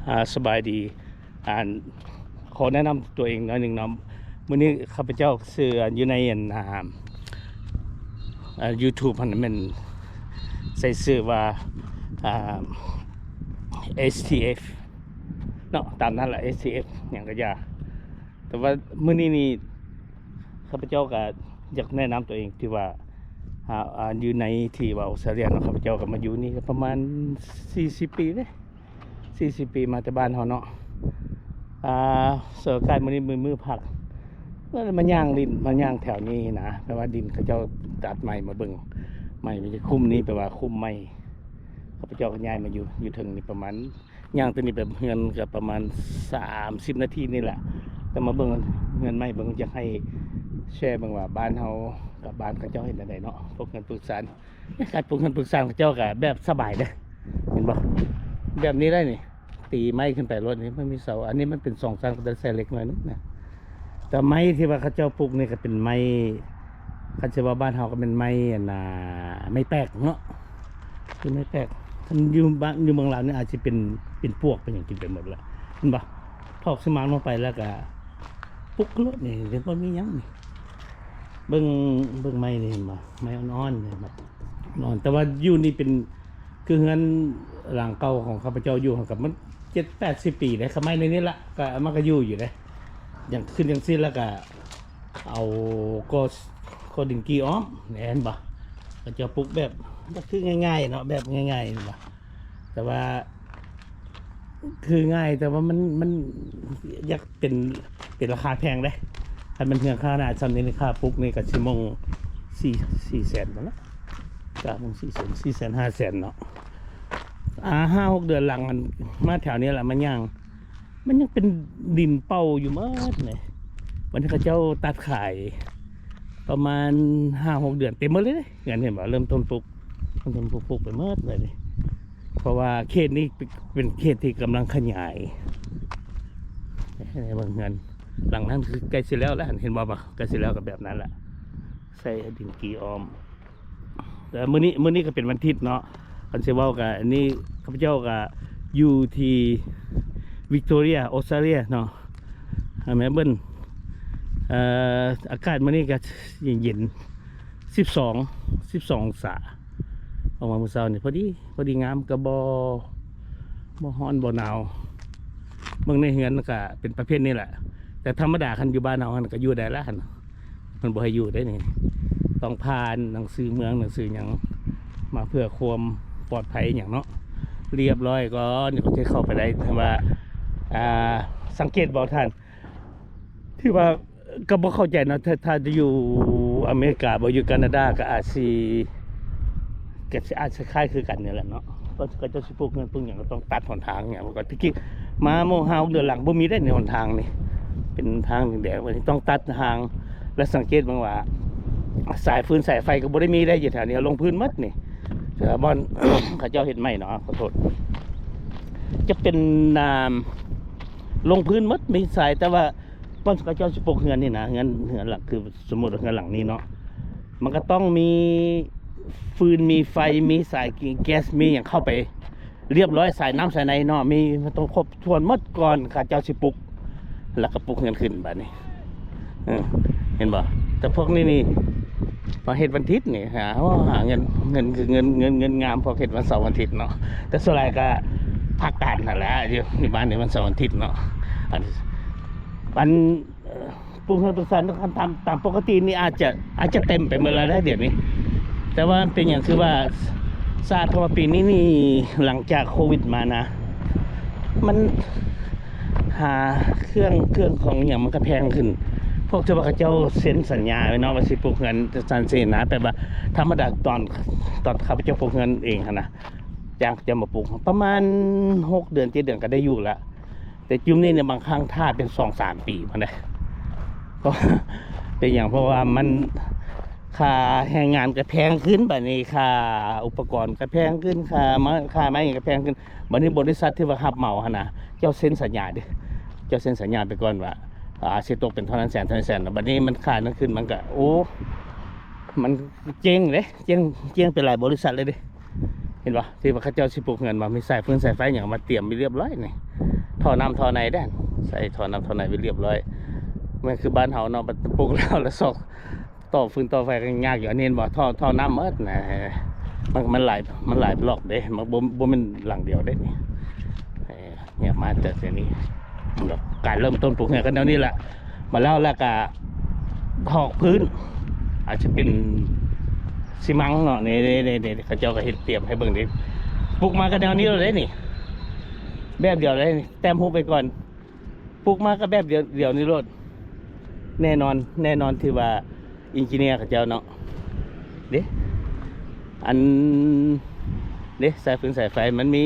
ອ່າ ສະບາຍດີ ອ່າ ຂໍແນະນຳຕົວເອງໜ້ອຍໜຶ່ງເນາະ. ມື້ນີ້ຂ້າພະເຈົ້າຊື່ ຢູ່ໃນ ອັນ ອ່າ ອ່າ YouTube ຫັ້ນແມ່ນໃສ່ຊື່ວ່າ ອ່າ STF ເນາະ ຕາມນັ້ນລະ STF ຫຍັງກະຢ່າ. ແຕ່ວ່າມື້ນີ້ນີ້ຂ້າພະເຈົ້າກະຢາກແນະນຳຕົວເອງ ທີ່ວ່າ ອ່າ ຢູ່ໃນທີ່ວ່າອົດສະຕາເລຍເນາະ. ຂ້າພະເຈົ້າກະມາຢູ່ນີ້ປະມານສີ່ສິບປີເດ້ ສີ່ສິບປີ ມາແຕ່ບ້ານເຮົາເນາະ. ອ່າ ສວຍອາກາດມື້ນີ້ ມື້ ມື້ພັກ ກະມາຍ່າງຫຼິ້ນ ມາຍ່າງແຖວນີ້ນະ. ແຕ່ວ່າດິນເຂົາເຈົ້າຕັດໃໝ່ ມາເບິ່ງໃໝ່ ມັນຈະຄຸ້ມນີ້ ແປວ່າຄຸ້ມໃໝ່. ຂ້າພະເຈົ້າກະຍ້າຍມາຢູ່ ຢູ່ເທິງນີ້ປະມານ ຍ່າງຕົວນີ້ໄປເຮືອນກະປະມານສາມສິບນາທີນີ້ແຫຼະ. ແຕ່ມາເບິ່ງເຮືອນໃໝ່ເບິ່ງ ຢາກໃຫ້ແຊເບິ່ງວ່າບ້ານເຮົາກັບບ້ານເຂົາເຈົ້າເຮັດແນວໃດເນາະ. ພວກເຮືອນປຶກສານ ການປູກເຮືອນປຶກສານເຂົາເຈົ້າກະແບບສະບາຍເດ້ ເຫັນບໍ່ ແບບນີ້ໄດ້ນີ້ ຕີໄມ້ຂຶ້ນໄປໂລດນີ້ ມັນມີເສົາ. ອັນນີ້ມັນເປັນສອງຊັ້ນ ກະໄດ້ໃສ່ເຫຼັກໜ້ອຍໜຶ່ງນະ. ແຕ່ໄມ້ທີ່ວ່າເຂົາເຈົ້າປູກນີ້ກະເປັນໄມ້ ຄັນຊິເວົ້າບ້ານເຮົາກະເປັນໄມ້ ອັນນ່າ ໄມ້ແປກເນາະ ຄືໄມ້ແປກ. ຄັນຢູ່ບ້ານ ຢູ່ເມືອງລາວນີ້ອາດຊິເປັນ ເປັນປວກເປັນຫຍັງກິນໄປໝົດລະ ເຫັນບໍ່. ຖອກສະໝາກລົງໄປແລ້ວກະປຸກໂລດນີ້ ບໍ່ມີຫຍັງນີ້. ເບິ່ງ ເບິ່ງໄມ້ນີ້ ເຫັນບໍ່ ໄມ້ອ່ອນໆນີ້ ເຫັນບໍ່ ອ່ອນ. ແຕ່ວ່າຢູ່ນີ້ເປັນ ຄືເຮືອນຫຼັງເກົ່າຂອງຂ້າພະເຈົ້າຢູ່ຫັ້ນກະມັນເຈັດແປດສິບປີເດ້. ຂະໄມ້ໃນນີ້ລະ ກະມັນກະຢູ່ຢູ່ເດ້. ຫຍັງຂຶ້ນຈັ່ງຊີ້ລະກະເອົາ ກໍ ກໍດິນກີ້ອ້ອມ ເຫັນບໍ່. ເຂົາເຈົ້າປູກແບບ ກະຄືງ່າຍໆເນາະ ແບບງ່າຍໆ ເຫັນບໍ່. ແຕ່ວ່າ ຄືງ່າຍ ແຕ່ວ່າມັນ ມັນຢາກເປັນ ເປັນລາຄາແພງເດ້. ຄັນແມ່ນເຮືອນຂະໜາດຊ່ຳນີ້ ຄ່າປຸກນີ້ກະຊິມົງສີ່ ສີ່ແສນພຸ້ນລະ ກະມົງສີ່ແສນ ສີ່ແສນ ຫ້າແສນເນາະ. ອ່າ ຫ້າຫົກເດືອນຫຼັງຫັ້ນ ມາແຖວນີ້ລະ ມາຍ່າງ ມັນຍັງເປັນດິນເປົ່າຢູ່ໝົດເລີຍ. ບາດນີ້ເຂົາເຈົ້າຕັດຂາຍປະມານຫ້າຫົກເດືອນ ເຕັມໝົດເລີຍເດ້ ເຮືອນ ເຫັນບໍ່ ເລີ່ມຕົ້ນປຸກ ເລີ່ມຕົ້ນປຸກ ປຸກໄປໝົດເລີຍເດ້. ເພາະວ່າເຂດນີ້ເປັນ ເປັນເຂດທີ່ກຳລັງຂະຫຍາຍ. ໃຫ້ເບິ່ງເຮືອນຫຼັງນັ້ນ ຄືໃກ້ຊິແລ້ວລະ ເຫັນບໍ່ ໃກ້ຊິແລ້ວກະແບບນັ້ນລະ ໃສ່ດິນກີ້ອ້ອມ. ແຕ່ມື້ນີ້ ມື້ນີ້ກະເປັນວັນທິດເນາະ. ຄັນຊິເວົ້າກະ ອັນນີ້ຂ້າພະເຈົ້າກະຢູ່ທີ່ Victoria Australia ເນາະ Melbourne. ເອີ ອາກາດມື້ນີ້ກະເຢັນໆ ສິບສອງ ສິບສອງອົງສາ. ອອກມາມື້ເຊົ້ານີ້ພໍດີ ພໍດີງາມ ກະບໍ່ ບໍ່ຮ້ອນບໍ່ໜາວ. ເບິ່ງໃນເຮືອນກະເປັນປະເພດນີ້ແຫຼະ ແຕ່ທຳມະດາຄັນຢູ່ບ້ານເຮົາຫັ້ນກະຢູ່ໄດ້ລະຫັ້ນ ເພິ່ນບໍ່ໃຫ້ຢູ່ເດ້ນີ້. ຕ້ອງຜ່ານໜັງສືເມືອງ ໜັງສືຫຍັງມາເພື່ອຄວາມປອດໄພຫຍັງເນາະ. ລຽບຮ້ອຍກ່ອນ ຈັ່ງຈະເຂົ້າໄປໄດ້. ແຕ່ວ່າ ອ່າ ສັງເກດບໍ່ທ່ານ ຖືວ່າ ກະບໍ່ເຂົ້າໃຈເນາະ ຖ້າ ຖ້າຢູ່ອາເມລິກາບໍ່ ຢູ່ການາດາກະອາດຊິ ກະຊິອາດຊິຄ້າຍຄືກັນນີ້ແຫຼະເນາະ. ເຂົາເຈົ້າຊິປູກເຮືອນປູກຫຍັງກະຕ້ອງຕັດຫົນທາງຫຍັງ. ກະແຕ່ກີ້ມາໂມງຫ້າຫົກເດືອນຫຼັງບໍ່ມີໄດ້ໃນຫົນທາງນີ້ ເປັນທາງແດງໆ ບາດນີ້ຕ້ອງຕັດທາງ. ແລະສັງເກດເບິ່ງວ່າ ສາຍຟືນສາຍໄຟກະບໍ່ໄດ້ມີໄດ້ຢູ່ແຖວນີ້ ລົງພື້ນໝົດນີ້. ແຕ່ວ່າບ່ອນເຂົາເຈົ້າເຮັດໃໝ່ເນາະ ຂໍໂທດ ຈະເປັນ ອ່າ ລົງພື້ນໝົດ ມີສາຍ ແຕ່ວ່າ ກ່ອນເຂົາເຈົ້າຊິປຸກເຮືອນນີ້ນະ ເຮືອນ ເຮືອນຫຼັງ ຄືສົມມຸດວ່າເຮືອນຫຼັງນີ້ເນາະ ມັນກະຕ້ອງມີຟືນ ມີໄຟ ມີສາຍແກັສ ມີຫຍັງເຂົ້າໄປລຽບຮ້ອຍ ສາຍນ້ຳສາຍໃນເນາະ ມີ ມັນຕ້ອງຄົບຖ້ວນໝົດກ່ອນເຂົາເຈົ້າຊິປຸກ ແລ້ວກະປຸກເຮືອນຂຶ້ນບາດນີ້. ເອີ ເຫັນບໍ່ ແຕ່ພວກນີ້ນີ້ ມາເຮັດວັນທິດນີ້ ຫາ ໂອ້ ຫາເງິນ ເງິນ ເງິນ ເງິນ ເງິນງາມ ພວກເຮັດວັນເສົາວັນທິດເນາະ. ແຕ່ສ່ວນຫຼາຍກະພັກການຫັ້ນແຫຼະ ຢູ່ ຢູ່ບ້ານໃນວັນເສົາວັນທິດເນາະ. ອັນ ອັນ ເອີ ປູກເຮືອນປູກຊານ ຕາມ ຕາມປົກກະຕິນີ້ອາດຈະ ອາດຈະເຕັມໄປໝົດແລ້ວເດ້ດຽວນີ້. ແຕ່ວ່າເປັນຫຍັງຄືວ່າຊາດ ເພາະວ່າປີນີ້ນີ້ ຫຼັງຈາກໂຄວິດມານະ ມັນຫາເຄື່ອງ ເຄື່ອງຂອງຫຍັງມັນກະແພງຂຶ້ນ. ພວກທີ່ວ່າເຂົາເຈົ້າເຊັນສັນຍາໄວ້ເນາະ ວ່າຊິປູກເຮືອນຊັ້ນຊີ້ນະ ແບບວ່າທຳມະດາຕອນ ຕອນຂ້າພະເຈົ້າປູກເຮືອນເອງຫັ້ນນະ ຈ້າງເຂົາເຈົ້າມາປູກ ປະມານຫົກເດືອນ ເຈັດເດືອນກະໄດ້ຢູ່ລະ. ແຕ່ຈຸ້ມນີ້ນີ້ບາງຄັ້ງຖ້າເປັນສອງສາມປີພຸ້ນເດ້. ເພາະ ເປັນຫຍັງ ເພາະວ່າມັນ ຄ່າແຮງງານກະແພງຂຶ້ນ ບາດນີ້ຄ່າອຸປະກອນກະແພງຂຶ້ນ ຄ່າໄມ້ ຄ່າໄມ້ກະແພງຂຶ້ນ. ບາດນີ້ບໍລິສັດທີ່ວ່າຮັບເໝົາຫັ້ນນະ ເຈົ້າເຊັນສັນຍາເດ້ ເຈົ້າເຊັນສັນຍາໄປກ່ອນວ່າ ອາ ຊິຕົກເປັນເທົ່ານັ້ນແສນ ເທົ່ານັ້ນແສນ. ບາດນີ້ມັນຄ່ານັ້ນຂຶ້ນ ມັນກະ ໂອ້ ມັນເຈັງເດ້ ເຈັງ ເຈັງໄປຫຼາຍບໍລິສັດເລີຍເດ້. ເຫັນບໍ່ ທີ່ວ່າເຂົາເຈົ້າຊິປຸກເຮືອນ ວ່າມີສາຍຟືນສາຍໄຟຫຍັງມາຕຽມໄວ້ລຽບຮ້ອຍນີ້. ທໍ່ນ້ຳທໍ່ໃນເດ້ ໃສ່ທໍ່ນ້ຳທໍ່ໃນໄວ້ລຽບລ້ອຍ. ແມ່ນຄືບ້ານເຮົາເນາະ ບັດປຸກແລ້ວລະຊອກຕໍ່ຟືນຕໍ່ໄຟກໍຍາກຢູ່. ອັນນີ້ເຫັນບໍ່ ທໍ່ ທໍ່ນ້ຳໝົດນະ. ມັນ ມັນຫຼາຍ ມັນຫຼາຍບລັອກເດ້ ມັນບໍ່ ບໍ່ແມ່ນຫຼັງດຽວເດ້ນີ້. ເອີ ເນຍ ມາແຕ່ ແຕ່ນີ້ ການເລີ່ມຕົ້ນປູກເຮືອນກໍແນວນີ້ແຫຼະ. ມາແລ້ວ ແລ້ວກະຖອກພື້ນ ອາດຈະເປັນຊີມັງເນາະ. ນີ້ ນີ້ ນີ້ ນີ້ ເຂົາເຈົ້າກໍເຮັດຕຽມໃຫ້ເບິ່ງເດ້. ປຸກມາກໍແນວນີ້ໂລດເດ້ນີ້ ແບບດຽວເດ້ນີ້ ແຕ້ມຮູບໄວ້ກ່ອນ. ປຸກມາກໍແບບດຽວ ດຽວນີ້ໂລດ. ແນ່ນອນ ແນ່ນອນ ຖືວ່າ ເອນຈິເນຍເຂົາເຈົ້າເນາະ ເດ້. ອັນເດ້ ສາຍຟືນສາຍໄຟ ມັນມີ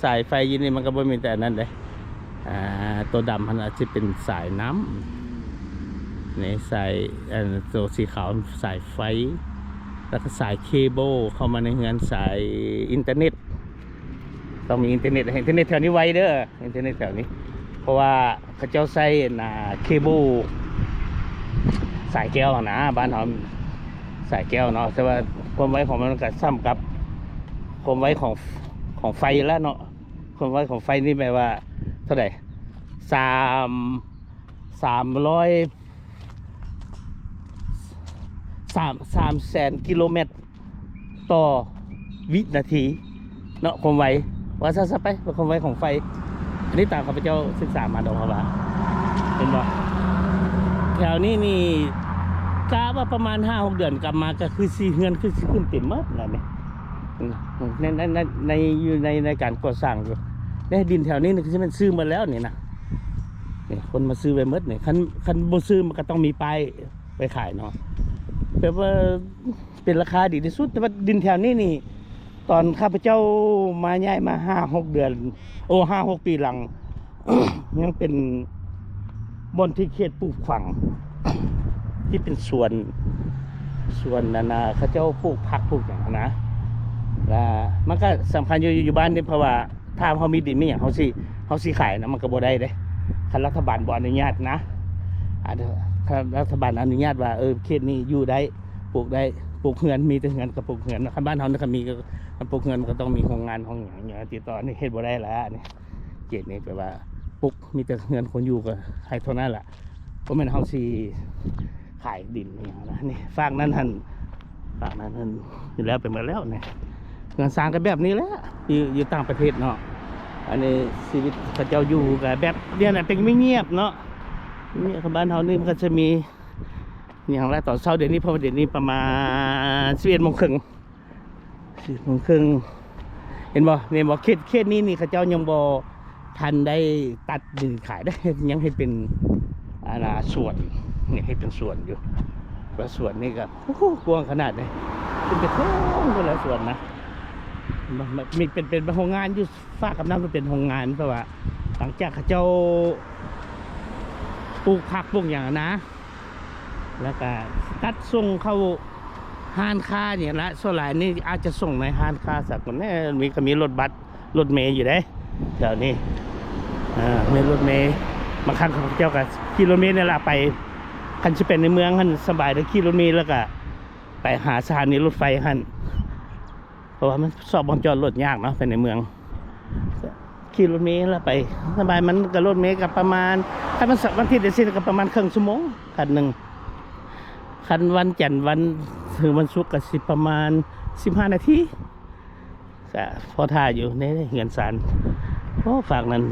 ສາຍໄຟຢູ່ນີ້ ມັນກໍບໍ່ມີແຕ່ອັນນັ້ນເດ້. ອ່າ ໂຕດຳຫັ້ນອາດຊິເປັນສາຍນ້ຳ ນີ້ສາຍ ອັນ ໂຕສີຂາວສາຍໄຟ ແລ້ວກໍສາຍເຄເບິ້ນເຂົ້າມາໃນເຮືອນ ສາຍອິນເຕີເນັດ. ຕ້ອງມີອິນເຕີເນັດ ອິນເຕີເນັດແຖວນີ້ໄວເດີ ອິນເຕີເນັດແຖວນີ້ ເພາະວ່າເຂົາເຈົ້າໃຊ້ ອັນ ອ່າ ເຄເບິ້ນສາຍແກ້ວນະ ບ້ານເຮົາສາຍແກ້ວເນາະ. ແຕ່ວ່າຄວາມໄວຂອງມັນກໍສ່ຳກັບຄວາມໄວຂອງ ຂອງໄຟແລ້ວເນາະ. ຄວາມໄວຂອງໄຟນີ້ແປວ່າເທົ່າໃດ ສາມ ສາມຮ້ອຍ ສາມ ສາມແສນກິໂລແມັດຕໍ່ວິນາທີເນາະ ຄວາມໄວ ວ່າຊັ້ນຊະໄປ ເປັນຄວາມໄວຂອງໄຟ. ອັນນີ້ຕາມຂ້າພະເຈົ້າສຶກສາມາດອກມາວ່າ ເຫັນບໍ່ ແຖວນີ້ນີ້ ກະວ່າປະມານຫ້າຫົກເດືອນກັບມາ ກໍຄືຊິເຮືອນຄືຊິຂຶ້ນເຕັມໝົດແລ້ວນີ້. ໃນ ໃນ ໃນ ໃນ ຢູ່ໃນ ໃນການກໍ່ສ້າງຢູ່ ໃນດິນແຖວນີ້ນີ້ຄືຊິແມ່ນຊື້ໝົດແລ້ວນີ້ນະ. ນີ້ຄົນມາຊື້ໄວ້ໝົດນີ້ ຄັນ ຄັນບໍ່ຊື້ມັນກໍຕ້ອງມີປ້າຍໄວ້ຂາຍເນາະ ແບບວ່າເປັນລາຄາດີທີ່ສຸດ. ແຕ່ວ່າດິນແຖວນີ້ນີ້ ຕອນຂ້າພະເຈົ້າມາ ຍ້າຍມາຫ້າຫົກເດືອນ ໂອ້ ຫ້າຫົກປີຫຼັງ ຍັງເປັນບ່ອນທີ່ເຂດປູກຝັງ ທີ່ເປັນສວນ ສວນນັ້ນນະ ເຂົາເຈົ້າປູກຜັກປູກຫຍັງຫັ້ນນະ. ລະມັນກໍສຳຄັນຢູ່ ຢູ່ບ້ານນີ້ ເພາະວ່າຖ້າເຮົາມີດິນມີຫຍັງ ເຮົາຊິ ເຮົາຊິຂາຍນະ ມັນກໍບໍ່ໄດ້ເດ້ ຄັນລັດຖະບານບໍ່ອະນຸຍາດນະ. ອາ ຄັນລັດຖະບານອະນຸຍາດວ່າ ເອີ ເຂດນີ້ຢູ່ໄດ້ ປູກໄດ້ ປູກເຮືອນ ມີແຕ່ເຮືອນກໍປູກເຮືອນ. ຄັນບ້ານເຮົານີ້ກໍມີ ຄັນປູກເຮືອນມັນກໍຕ້ອງມີໂຮງງານ ໂຮງຫຍັງ ຫຍັງຕິດຕໍ່. ນີ້ເຮັດບໍ່ໄດ້ລະ ນີ້ ເຂດນີ້ແປວ່າປຸກມີແຕ່ເຮືອນຄົນຢູ່ກໍໃຫ້ເທົ່ານັ້ນລະ ບໍ່ແມ່ນເຮົາຊິຂາຍດິນອີຫຍັງນະ. ນີ້ຟາກນັ້ນຫັ້ນ ຟາກນັ້ນຫັ້ນ ຢູ່ແລ້ວ ໄປໝົດແລ້ວນີ້. ເຮືອນຊານກໍແບບນີ້ແຫຼະ ຢູ່ ຢູ່ຕ່າງປະເທດເນາະ. ອັນນີ້ຊີວິດເຂົາເຈົ້າຢູ່ກໍແບບນີ້ນະ ເປັນງຽບໆເນາະ ງຽບ. ບ້ານເຮົານີ້ມັນກໍຈະມີຫຍັງລະ ຕອນເຊົ້າດຽວນີ້ ເພາະວ່າດຽວນີ້ປະມານສິບເອັດໂມງເຄິ່ງ ສິບເອັດໂມງເຄິ່ງ ເຫັນບໍ່ ເຫັນບໍ່ ເຂດ ເຂດນີ້ນີ້ ເຂົາເຈົ້າຍັງບໍ່ທັນໄດ້ຕັດດິນຂາຍເດ້ ຍັງເຮັດເປັນ ອັນນ່າ ສວນ ຍັງເຮັດເປັນສວນຢູ່. ແລ້ວສວນນີ້ກໍ ໂອ້ໂຫ ກວ້າງຂະໜາດໃດ ເປັນໄປເຖິງພຸ້ນແຫຼະສວນນະ. ມັນ ມັນມີເປັນ ເປັນໂຮງງານຢູ່ ຝາກກັບນັ້ນມັນເປັນໂຮງງານ ເພາະວ່າຫຼັງຈາກເຂົາເຈົ້າປູກຜັກປູກຫຍັງນະ ແລ້ວກະຕັດສົ່ງເຂົ້າຮ້ານຄ້ານີ້ລະ. ສ່ວນຫຼາຍນີ້ອາດຈະສົ່ງໃນຮ້ານຄ້າສາກົນແດ່. ມີ ກໍມີລົດບັສລົດເມຢູ່ເດ້ແຖວນີ້ ເອີ ມີລົດເມ. ບາງຄັ້ງເຂົາເຈົ້າກໍຂີ່ລົດເມນີ້ລະໄປ ຄັນຊິໄປໃນເມືອງຫັ້ນສະບາຍເດີ ຂີ່ລົດເມແລ້ວກະໄປຫາສະຖານີລົດໄຟຫັ້ນ. ເພາະວ່າມັນຊອກບ່ອນຈອດລົດຍາກເນາະ ໄປໃນເມືອງ. ຂີ່ລົດເມແລ້ວໄປສະບາຍ ມັນກໍລົດເມກໍປະມານ ຄັນມັນເສົາວັນອາທິດຈັ່ງຊີ້ກໍປະມານເຄິ່ງຊົ່ວໂມງຄັນໜຶ່ງ. ຄັນວັນຈັນ ວັນ ເຖິງວັນສຸກກໍຊິປະມານສິບຫ້ານາທີ ກໍພໍຖ້າຢູ່. ໃນເຮືອນຊານ ໂອ້ ຟາກນັ້ນ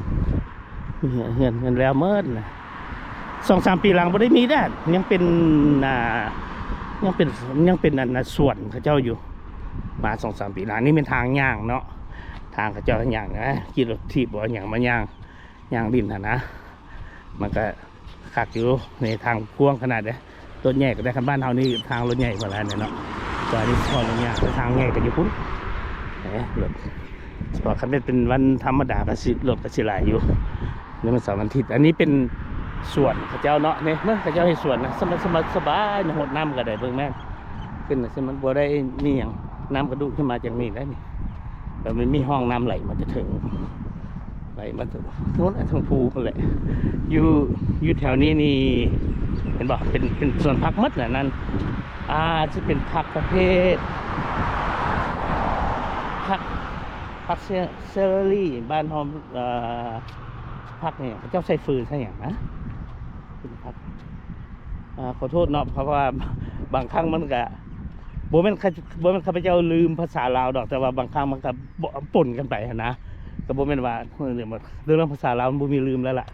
ເຮືອນ ເຮືອນ ເຮືອນແລ້ວໝົດນະ. ສອງສາມປີຫຼັງບໍ່ໄດ້ມີແລ້ວ ຍັງເປັນ ອ່າ ຍັງເປັນ ຍັງເປັນ ອັນນ່າ ສວນເຂົາເຈົ້າຢູ່. ມາສອງສາມປີຫຼັງນີ້ແມ່ນທາງຍ່າງເນາະ ທາງເຂົາເຈົ້າຍ່າງນະ ຂີ່ລົດຖີບບໍ່ຫຍັງມາຍ່າງ ຍ່າງຫຼິ້ນຫັ້ນນະ. ມັນກະຄັກຢູ່ ໃນທາງກວ້າງຂະໜາດເດ້ ລົດໃຫຍ່ກໍໄດ້. ຄັນບ້ານເຮົານີ້ທາງລົດໃຫຍ່ພຸ້ນລະເນາະ ແຕ່ວ່ານີ້ສະເພາະລົດຍ່າງ ແຕ່ທາງໃຫຍ່ກໍຢູ່ພຸ້ນເດ້ ລົດ. ສະເພາະຄັນແມ່ນເປັນວັນທຳມະດາກໍຊິ ລົດກໍຊິຫຼາຍຢູ່ ໃນວັນເສົາວັນອາທິດ. ອັນນີ້ເປັນສວນເຂົາເຈົ້າເນາະ ນີ້ເບິ່ງເຂົາເຈົ້າເຮັດສວນນະ ສະບາຍ ສະບາຍ ສະບາຍນະ. ຫົດນ້ຳກໍໄດ້ ເບິ່ງແມ່ນ ຂຶ້ນນະ ມັນບໍ່ໄດ້ມີຫຍັງ ນ້ຳກະດຸຂຶ້ນມາຈັ່ງນີ້ໄດ໋ນີ້ ແລ້ວມັນມີຮ່ອງນ້ຳໄຫຼມາແຕ່ເທິງ ໄຫຼມາແຕ່ພຸ້ນ ເທິງພູພຸ້ນແຫຼະ. ຢູ່ ຢູ່ແຖວນີ້ນີ້ ເຫັນບໍ່ ເປັນ ເປັນສວນຜັກໝົດນະ ນັ້ນ ອາດຈະເປັນຜັກປະເພດ ຜັກ ຜັກເຊ ເຊີຣີ ບ້ານເຮົາ ເອີ ຜັກຫຍັງ ເຂົາເຈົ້າໃສ່ເຝີໃສ່ຫຍັງນະ ເປັນຜັກ ອ່າ ຂໍໂທດເນາະ ເພາະວ່າບາງຄັ້ງມັນກະ ບໍ່ແມ່ນ ບໍ່ແມ່ນຂ້າພະເຈົ້າລືມພາສາລາວດອກ ແຕ່ວ່າບາງຄັ້ງມັນກະ ປົນກັນໄປຫັ້ນນະ ກະບໍ່ແມ່ນວ່າ ເລື່ອງພາສາລາວມັນບໍ່ມີລືມແລ້ວລະ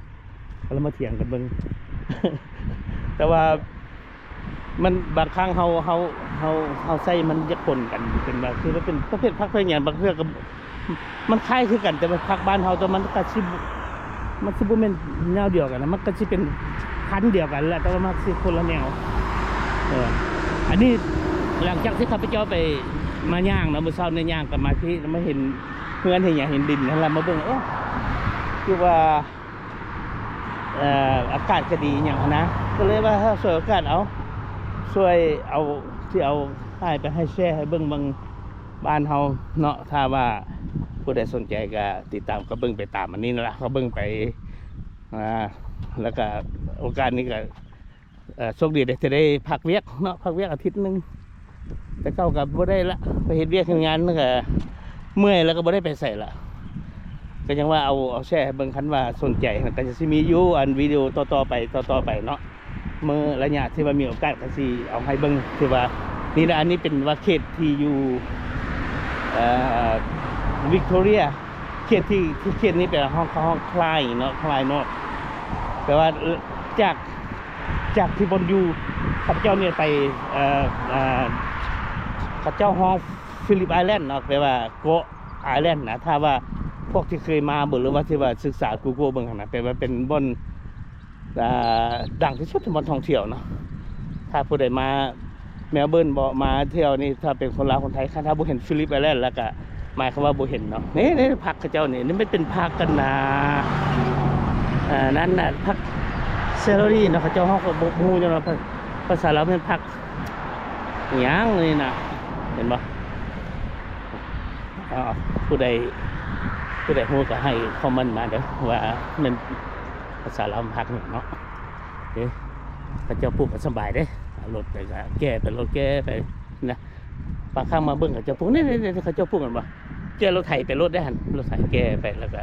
ລະມາຖຽງກັນເບິ່ງ ແຕ່ວ່າ ມັນ ບາງຄັ້ງເຮົາ ເຮົາ ເຮົາ ເຮົາໃຊ້ມັນຢາກປົນກັນ ເປັນວ່າ ຄືວ່າເປັນປະເພດຜັກເພດຫຍັງ ບາງເທື່ອກໍ ມັນຄ້າຍຄືກັນ ແຕ່ວ່າຜັກບ້ານເຮົາ ແຕ່ມັນກໍຊິ ມັນຊິບໍ່ແມ່ນແນວດຽວກັນນະ ມັນກໍຊິເປັນພັນດຽວກັນແຫຼະ ແຕ່ວ່າມັນຊິຄົນລະແນວ. ເອີ ອັນນີ້ຫຼັງຈາກທີ່ຂ້າພະເຈົ້າໄປ ມາຍ່າງເນາະ ມື້ເຊົ້ານີ້ຍ່າງກັບມາທີ່ ມາເຫັນເຮືອນເຫັນຫຍັງ ເຫັນດິນຫັ້ນລະ ມາເບິ່ງ ໂອ້ ຄືວ່າ ເອີ ອາກາດກໍດີຫຍັງຫັ້ນນະ ກໍເລີຍວ່າ ເອີ ສວຍໂອກາດເອົາ ຊ່ວຍເອົາ ຊິເອົາຖ່າຍໄປໃຫ້ແຊໃຫ້ເບິ່ງ ເບິ່ງບ້ານເຮົາເນາະ ຖ້າວ່າຜູ້ໃດສົນໃຈກໍຕິດຕາມ ກໍເບິ່ງໄປຕາມອັນນີ້ນະລະ ກໍເບິ່ງໄປ ອ່າ ແລ້ວກໍໂອກາດນີ້ກໍ ເອີ ໂຊກດີເດ້ ທີ່ໄດ້ພັກວຽກເນາະ ພັກວຽກອາທິດໜຶ່ງ ແຕ່ເກົ່າກໍບໍ່ໄດ້ລະ ໄປເຮັດວຽກເຮັດງານ ແລ້ວກໍເມື່ອຍ ແລ້ວກໍບໍ່ໄດ້ໄປໃສລະ ກໍຍັງວ່າເອົາ ເອົາແຊໃຫ້ເບິ່ງ ຄັນວ່າສົນໃຈ ກໍຈະຊິມີຢູ່ ອັນ ວິດີໂອຕໍ່ໆໄປ ຕໍ່ໆໄປເນາະ ເມື່ອໄລຍະທີ່ວ່າມີໂອກາດກໍຊິເອົາໃຫ້ເບິ່ງ ທີ່ວ່າ ນີ້ນະ ອັນນີ້ເປັນວ່າເຂດທີ່ຢູ່ ເອີ ວິກໂຕເຣຍ ເຂດທີ່ ທີ່ເຂດນີ້ແປວ່າເຮົາ ເຂົາຮ້ອງຄລາຍເນາະ ຄລາຍນອດ ແປວ່າ ຈາກ ຈາກທີ່ບ່ອນຢູ່ ຂ້າພະເຈົ້ານີ້ໄປ ເອີ ເອີ ເຂົາເຈົ້າຮ້ອງຟີລິບໄອແລນເນາະ ແປວ່າເກາະໄອແລນນະ ຖ້າວ່າພວກທີ່ເຄີຍມາເບິ່ງ ຫຼືວ່າທີ່ວ່າສຶກສາ Google ເບິ່ງຫັ້ນນະ ແປວ່າເປັນບ່ອນ ອ່າ ດັງທີ່ສຸດ ບ່ອນທ່ອງທ່ຽວເນາະ ຖ້າຜູ້ໃດມາ ແມລເບີນບໍ ມາທ່ຽວນີ້ ຖ້າເປັນຄົນລາວຄົນໄທ ຄັນຖ້າບໍ່ເຫັນຟີລິບໄອແລນ ແລ້ວກະໝາຍຄວາມວ່າບໍ່ເຫັນເນາະ. ນີ້ ນີ້ຜັກເຂົາເຈົ້ານີ້ ນີ້ມັນເປັນຜັກກັນນາ ອ່າ ນັ້ນນະ ຜັກເຊລຣີເນາະ ເຂົາເຈົ້າ ເຮົາກໍບໍ່ຮູ້ຈັ່ງວ່າພາ ພາສາລາວແມ່ນຜັກຫຍັງນີ້ນະ ເຫັນບໍ່? ເອົາ ຜູ້ໃດ ຜູ້ໃດຮູ້ກໍໃຫ້ຄອມເມັນມາເດີ ວ່າແມ່ນພາສາລາວຜັກຫຍັງເນາະ. ເດ້ ເຂົາເຈົ້າປູກກໍສະບາຍເດ້ ເອົາລົດໄປກໍແກ່ໄປ ລົດແກ່ໄປນະ. ບາງຄັ້ງມາເບິ່ງເຂົາເຈົ້າປູກ ນີ້ໆໆ ເຂົາເຈົ້າປູກແມ່ນບໍ່? ແກ່ລົດໄຖໄປໂລດໄດ້ຫັ້ນ ລົດໄຖແກ່ໄປ ແລ້ວກໍ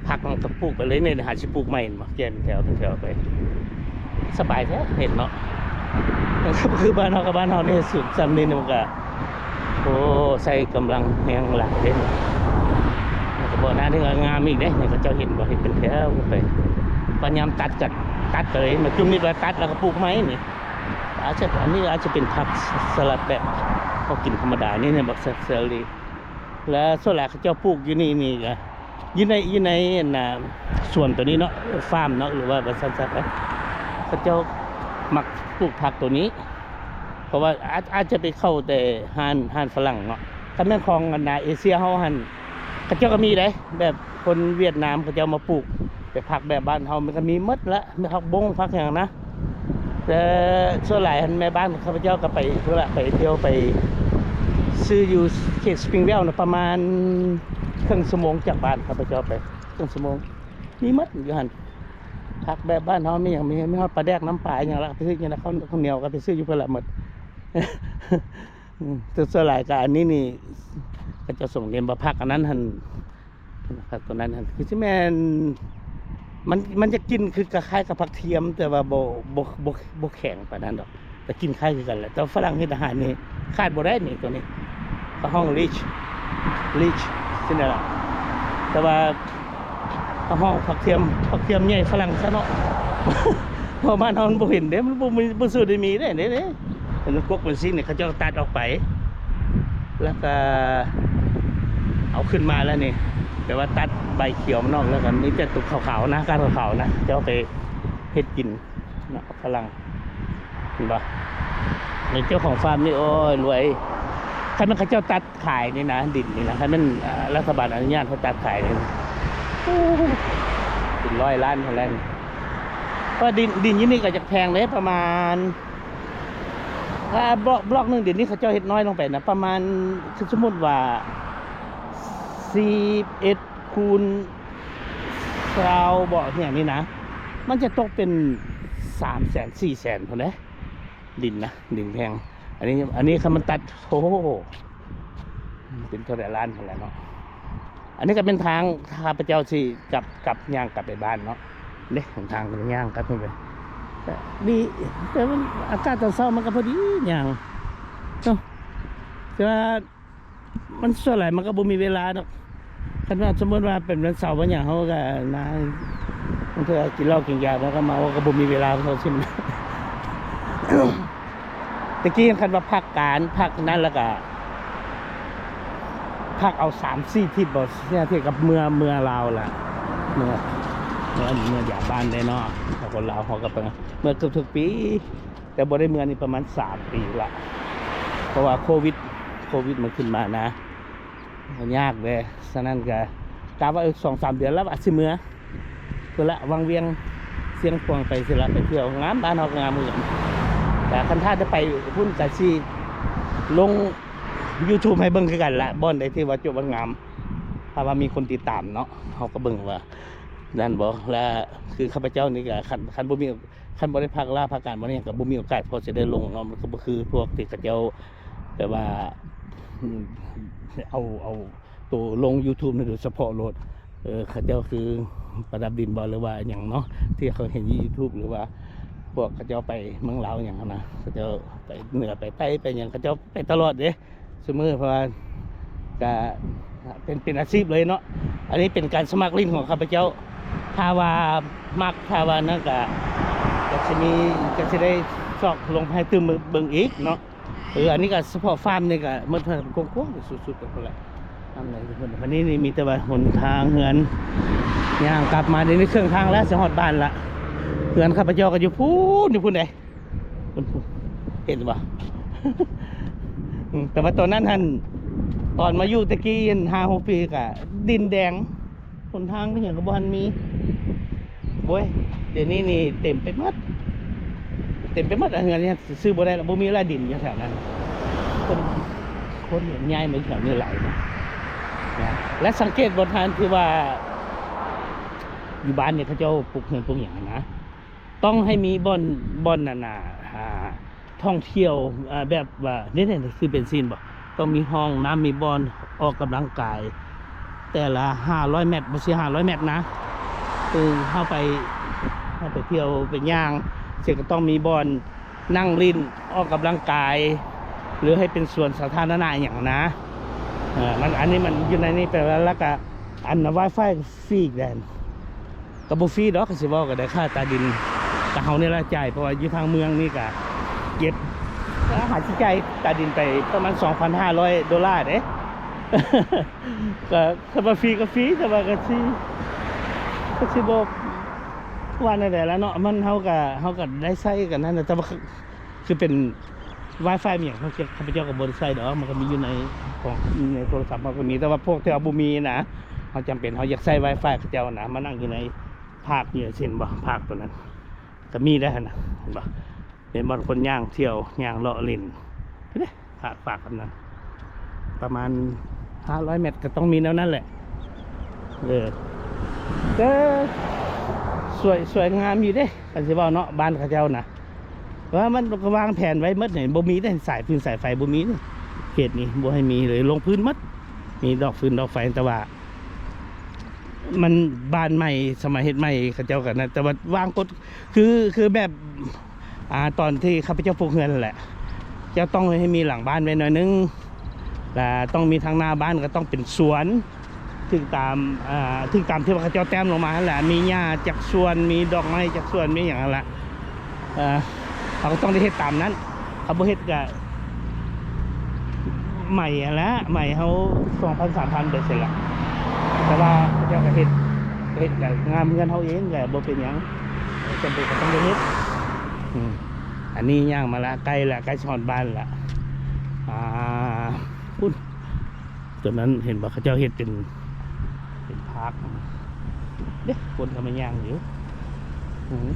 ຜັກມັນກໍປູກໄປເລີຍ ນີ້ຫາຊິປູກໃໝ່ແມ່ນບໍ່? ແກ່ເປັນແຖວເປັນແຖວໄປ ສະບາຍແທ້ເຫັນເນາະ. ຄື ຄືບ້ານເຮົາກັບບ້ານເຮົານີ້ ສຸດສ່ຳນີ້ມັນກໍ ໂອ້ ໃຊ້ກຳລັງແຮງຫຼາຍເດ້. ແລ້ວກໍບໍ່ໜ້ານີ້ກໍງາມອີກເດ້ ນີ້ເຂົາເຈົ້າເຮັດບໍ່ ເຮັດເປັນແຖວໄປ ບາດຍາມຕັດກໍຕັດໄປເລີຍ ມາຈຸ່ມນີ້ໄປຕັດ ແລ້ວກໍປູກໃໝ່ນີ້. ອາດຈະ ອັນນີ້ອາດຈະເປັນຜັກສະຫຼັດແບບເຮົາກິນທຳມະດານີ້ ແມ່ນບໍ່? ເຊີລຣີ ແລະ ສ່ວນຫຼາຍເຂົາເຈົ້າປູກຢູ່ນີ້ ນີ້ກໍຢູ່ໃນ ຢູ່ໃນ ອັນນ່າ ສວນໂຕນີ້ເນາະ ຟາມເນາະ ຫຼືວ່າວ່າຊັ້ນຊະ ເຂົາເຈົ້າມັກປູກຜັກໂຕນີ້ ເພາະວ່າອາດ ອາດຈະໄປເຂົ້າແຕ່ຮ້ານ ຮ້ານຝຣັ່ງເນາະ. ຄັນແມ່ນຂອງ ອັນນ່າ ເອເຊຍເຮົາຫັ້ນ ເຂົາເຈົ້າກໍມີເດ້ ແບບຄົນຫວຽດນາມເຂົາເຈົ້າມາປູກ ແຕ່ຜັກແບບບ້ານເຮົາມັນກໍມີໝົດລະ ແມ່ນຜັກບົ້ງ ຜັກຫຍັງນະ. ແຕ່ສ່ວນຫຼາຍຫັ້ນແມ່ບ້ານຂ້າພະເຈົ້າກໍໄປພຸ້ນລະ ໄປທ່ຽວ ໄປຊື້ຢູ່ເຂດ Springvale ນະ ປະມານເຄິ່ງຊົ່ວໂມງຈາກບ້ານຂ້າພະເຈົ້າໄປ ເຄິ່ງຊົ່ວໂມງ ມີໝົດຢູ່ຫັ້ນ. ຜັກແບບບ້ານເຮົາມີຫຍັງ ມີ ມີຮອດປາແດກ ນ້ຳປາ ອີ່ຫຍັງລະ ໄປຊື້ຢູ່ນະ ເຂົ້າ ເຂົ້າໜຽວກໍໄປຊື້ຢູ່ພຸ້ນລະໝົດ. ອືມ ແຕ່ສ່ວນຫຼາຍກໍອັນນີ້ນີ້ ເຂົາເຈົ້າສົ່ງເນັ້ນວ່າຜັກອັນນັ້ນຫັ້ນ ຜັກຕົວນັ້ນຫັ້ນ ຄືຊິແມ່ນ ມັນ ມັນຈະກິນຄືຄ້າຍໆກັບຜັກທຽມ ແຕ່ວ່າບໍ່ ບໍ່ ບໍ່ ບໍ່ແຂງປານນັ້ນດອກ ແຕ່ກິນຄ້າຍຄືກັນແຫຼະ. ແຕ່ຝຣັ່ງເຮັດອາຫານນີ້ຂາດບໍ່ໄດ້ນີ້ ຕົວນີ້ເຂົາຮ້ອງ Leek Leek ຊີ້ນະ ແຕ່ວ່າ ເຮົາຮ້ອງຜັກທຽມ ຜັກທຽມໃຫຍ່ຝຣັ່ງຊະເນາະ ເພາະບ້ານເຮົາມັນບໍ່ເຫັນເດ້ ມັນບໍ່ມີ ບໍ່ສູ່ໄດ້ມີເດ້ ເດ້ ເດ້ ເຫັນມັນກົກເປັນຊີ້ນນີ້ ເຂົາເຈົ້າຕັດອອກໄປ ແລ້ວກໍເອົາຂຶ້ນມາແລ້ວນີ້ ແບບວ່າຕັດໃບຂຽວມັນອອກ ແລ້ວກໍມີແຕ່ຕົວຂາວໆນະ ກ້ານຂາວໆນະ ເຈົ້າໄປເຮັດກິນເນາະ ຝຣັ່ງ ເຫັນບໍ່? ນີ້ເຈົ້າຂອງຟາມນີ້ ໂອ້ຍ ລວຍ ຄັນແມ່ນເຂົາເຈົ້າຕັດ ຂາຍນີ້ນະ ດິນນີ້ນະ ຄັນແມ່ນ ເອີ່ ລັດຖະບານອະນຸຍາດໃຫ້ຕັດຂາຍນີ້ນະ ໂອ້ ເປັນຮ້ອຍລ້ານພຸ້ນແຫຼະນີ້. ເພາະວ່າດິນ ດິນຢູ່ນີ້ກໍຈະແພງເດ້ ປະມານ ຖ້າບລັອກ ບລັອກໜຶ່ງ ດຽວນີ້ເຂົາເຈົ້າເຮັດນ້ອຍລົງໄປນະ ປະມານ ຄືສົມມຸດວ່າ ສິບເອັດ ຄູນ ຊາວ ບໍ ຫຍັງນີ້ນະ ມັນຈະຕົກເປັນ ສາມແສນ ສີ່ແສນພຸ້ນເດ້ ດິນນະ ດິນແພງ. ອັນນີ້ ອັນນີ້ຄັນມັນຕັດ ໂອ້ໂຫ ເປັນເທົ່າໃດລ້ານພຸ້ນແຫຼະເນາະ. ອັນນີ້ກໍເປັນທາງຂ້າພະເຈົ້າຊິກັບ ກັບ ຍ່າງກັບໄປບ້ານເນາະ ເດ້ ທາງຍ່າງກັບໄປ ກໍດີ ແຕ່ມັນ ອາກາດຕອນເຊົ້າມັນກໍພໍດີຍ່າງເນາະ ແຕ່ວ່າ ມັນສ່ວນຫຼາຍມັນກໍບໍ່ມີເວລາດອກ. ຄັນວ່າສົມມຸດວ່າເປັນວັນເສົາວັນຫຍັງ ເຮົາກໍນາ ບາງເທື່ອກິນເຫຼົ້າກິນຢາ ແລ້ວກໍເມົາ ກໍບໍ່ມີເວລາເທົ່າຊິ. ແຕ່ກີ້ຄັນວ່າພັກການ ພັກນັ້ນ ແລ້ວກໍພັກເອົາສາມສີ່ທິດບໍ່ ສີ່ຫ້າທິດ ກໍເມືອ ເມືອລາວລະ ເມືອ ເມືອ ເມືອຢາມບ້ານເດ້ເນາະ. ຄົນລາວເຮົາກໍໄປ ເມືອເກືອບທຸກປີ. ແຕ່ບໍ່ໄດ້ເມືອນີ້ປະມານສາມປີລະ ເພາະວ່າໂຄວິດ ໂຄວິດມັນຂຶ້ນມານະ ມັນຍາກເດ້. ສະນັ້ນກະ ກະວ່າ ເອີ ສອງສາມເດືອນລະວ່າຊິເມືອ ເພິ່ນລະວັງວຽງ ຊຽງຂວາງໄປຊິລະ ໄປທ່ຽວງາມ ບ້ານເຮົາກໍງາມຄືກັນ. ແຕ່ຄັນຖ້າໄດ້ໄປພຸ້ນກະຊິລົງຢູທູບໃຫ້ເບິ່ງຄືກັນລະ ບ່ອນໃດທີ່ວ່າຈົບງາມ ຖ້າວ່າມີຄົນຕິດຕາມເນາະ ເຮົາກໍເບິ່ງວ່ານັ້ນບໍ່. ລະຄືຂ້າພະເຈົ້ານີ້ກະ ຄັນ ຄັນບໍ່ມີ ຄັນບໍ່ໄດ້ພັກລາພັກການບໍ່ນີ້ ກໍບໍ່ມີໂອກາດພໍຊິໄດ້ລົງເນາະ. ມັນກໍບໍ່ຄືພວກທີ່ເຂົາເຈົ້າແບບວ່າ ອືມ ເອົາ ເອົາໂຕລົງຢູທູບນີ້ໂດຍສະເພາະໂລດ. ເອີ ເຂົາເຈົ້າຄືປະດັບດິນບໍ່ ຫຼືວ່າຫຍັງເນາະ ທີ່ເຂົາເຫັນຢູ່ຢູທູບ ຫຼືວ່າພວກເຂົາເຈົ້າໄປເມືອງລາວຫຍັງຫັ້ນນະ ເຂົາເຈົ້າໄປເໜືອໄປໃຕ້ໄປຫຍັງ ເຂົາເຈົ້າໄປຕະຫຼອດເດ້. ຊຸມື້ ເພາະວ່າກະເປັນ ເປັນອາຊີບເລີຍເນາະ. ອັນນີ້ເປັນການສະໝັກຫຼິ້ນຂອງຂ້າພະເຈົ້າ ຖ້າວ່າມັກ ຖ້າວ່ານັ້ນກະ ກະຊິມີ ກະຊິໄດ້ຊອກລົງໃຫ້ຕື່ມເບິ່ງອີກເນາະ. ເອີ ອັນນີ້ກະສະເພາະຟາມນີ້ກະໝົດ ກວ້າງໆ ສຸດໆ ໄປພຸ້ນແຫຼະ. ອັນນີ້ ອັນນີ້ມີແຕ່ວ່າຫົນທາງເຮືອນ ຍ່າງກັບມາ ນີ້ເຄິ່ງທາງແລ້ວ ຊິຮອດບ້ານລະ. ເຮືອນຂ້າພະເຈົ້າກະຢູ່ພຸ້ນ ຢູ່ພຸ້ນເດ້. ເຫັນບໍ່? ອືມ ແຕ່ວ່າຕອນນັ້ນຫັ້ນ ຕອນມາຢູ່ແຕ່ກີ້ຫັ້ນ ຫ້າຫົກປີ ກະດິນແດງ ຫົນທາງກໍຫຍັງກໍບໍ່ທັນມີ. ໂອ້ຍ ດຽວນີ້ນີ້ເຕັມໄປໝົດ ເຕັມໄປໝົດ ເຮືອນນີ້ຊື້ບໍ່ໄດ້ລະ ບໍ່ມີລະ ດິນຢູ່ແຖວນັ້ນ. ຄົນ ຄົນຍ້າຍມາຢູ່ແຖວນີ້ຫຼາຍນະ ນະ. ແລະ ສັງເກດບໍ່ທ່ານ ທີ່ວ່າຢູ່ບ້ານນີ້ເຂົາເຈົ້າປູກເຮືອນປູກຫຍັງນະ ຕ້ອງໃຫ້ມີບ່ອນ ບ່ອນນັ້ນນະ ອ່າ ທ່ອງທ່ຽວ ອ່າ ແບບວ່າ ນີ້ ນີ້ ຄືເປັນຊີ້ນບໍ່ ຕ້ອງມີຫ້ອງນ້ຳ ມີບ່ອນອອກກຳລັງກາຍ ແຕ່ລະຫ້າຮ້ອຍແມັດ ບໍ່ຊິຫ້າຮ້ອຍແມັດນະ. ຄືເຮົາໄປ ເຮົາໄປທ່ຽວໄປຍ່າງ ຊິກໍຕ້ອງມີບ່ອນນັ່ງຫຼິ້ນ ອອກກຳລັງກາຍ ຫຼືໃຫ້ເປັນສວນສາທາລະນະອີ່ຫຍັງນະ. ເອີ ມັນ ອັນນີ້ມັນຢູ່ໃນນີ້ໄປແລ້ວ ແລ້ວກະ ອັນ ວາຍຟາຍຟຣີອີກແດນ. ກໍບໍ່ຟຣີດອກ ຄັນຊິເວົ້າກໍໄດ້ ຄ່າໃຕ້ດິນກະເຮົານີ້ລະຈ່າຍ ເພາະວ່າຢູ່ທາງເມືອງນີ້ກະເກັບ ຄ່າໃຊ້ຈ່າຍໃຕ້ດິນໄປປະມານສອງພັນຫ້າຮ້ອຍໂດລາເດ້. ກໍຄັນວ່າຟຣີກໍຟຣີ ແຕ່ວ່າກໍຊິ ກໍຊິບໍ່ວ່າແນວໃດລະເນາະ. ມັນ ເຮົາກໍ ເຮົາກໍໄດ້ໃຊ້ກັນນັ້ນແຫຼະ ແຕ່ວ່າ ຄືເປັນວາຍຟາຍມີຫຍັງ ຂ້າພະເຈົ້າກໍບໍ່ໄດ້ໃຊ້ດອກ ມັນກໍມີຢູ່ໃນຂອງ ໃນໂທລະສັບເຮົາກໍມີ. ແຕ່ວ່າພວກທີ່ເຮົາບໍ່ມີນະ ເຮົາຈຳເປັນ ເຮົາຢາກໃຊ້ວາຍຟາຍເຂົາເຈົ້ານະ ມານັ່ງຢູ່ໃນພາກນີ້ ເຫັນບໍ່ ພາກໂຕນັ້ນ ກໍມີໄດ້ຫັ້ນນະ ເຫັນບໍ່? ເປັນບ່ອນຄົນຍ່າງທ່ຽວ ຍ່າງເລາະຫຼິ້ນເດ້ ພາກ ພາກອັນນັ້ນ ປະມານຫ້າຮ້ອຍແມັດ ກໍຕ້ອງມີແນວນັ້ນແຫຼະ. ເອີ ກໍສວຍ ສວຍງາມຢູ່ເດ້ ຄັນຊິເວົ້າເນາະ ບ້ານເຂົາເຈົ້ານະ. ວ່າມັນກໍວາງແຜນໄວ້ໝົດນີ້ ບໍ່ມີເດ້ ສາຍຟືນສາຍໄຟບໍ່ມີເດ້ ເຂດນີ້ບໍ່ໃຫ້ມີເລີຍ ລົງພື້ນໝົດ ມີດອກຟືນດອກໄຟ. ແຕ່ວ່າມັນບ້ານໃໝ່ ສະໄໝເຮັດໃໝ່ ເຂົາເຈົ້າກໍນັ້ນ ແຕ່ວ່າວາງກົດ ຄື ຄືແບບ ອ່າ ຕອນທີ່ຂ້າພະເຈົ້າປູກເຮືອນນັ້ນແຫຼະ ເຈົ້າຕ້ອງໃຫ້ມີຫຼັງບ້ານໄວ້ໜ້ອຍໜຶ່ງ ລະຕ້ອງມີທາງໜ້າບ້ານ ກໍຕ້ອງເປັນສວນ ຖືກຕາມ ເອີ ຖືກຕາມທີ່ວ່າເຂົາເຈົ້າແຕ້ມລົງມາຫັ້ນແຫຼະ ມີຫຍ້າຈັກສ່ວນ ມີດອກໄມ້ຈັກສ່ວນ ມີຫຍັງຫັ້ນລະ. ເອີ ເຮົາກໍຕ້ອງໄດ້ເຮັດຕາມນັ້ນ ເຮົາບໍ່ເຮັດກະໄໝຫັ້ນລະ ໄໝເຮົາສອງພັນ ສາມພັນ ໄປເສຍລະ. ແຕ່ວ່າເຂົາເຈົ້າກໍເຮັດ ເຮັດກະງາມເຮືອນເຮົາເອງ ກະບໍ່ເປັນຫຍັງ ຈຳເປັນກໍຕ້ອງໄດ້ເຮັດ. ອືມ ອັນນີ້ຍ່າງມາລະ ໃກ້ລະ ໃກ້ຊິຮອດບ້ານລະ ອ່າ ພຸ້ນ ຕົວນັ້ນເຫັນບໍ່ ເຂົາເຈົ້າເຮັດເປັນ ເປັນພາກເດ້ ຄົນກໍມາຍ່າງຢູ່. ອືມ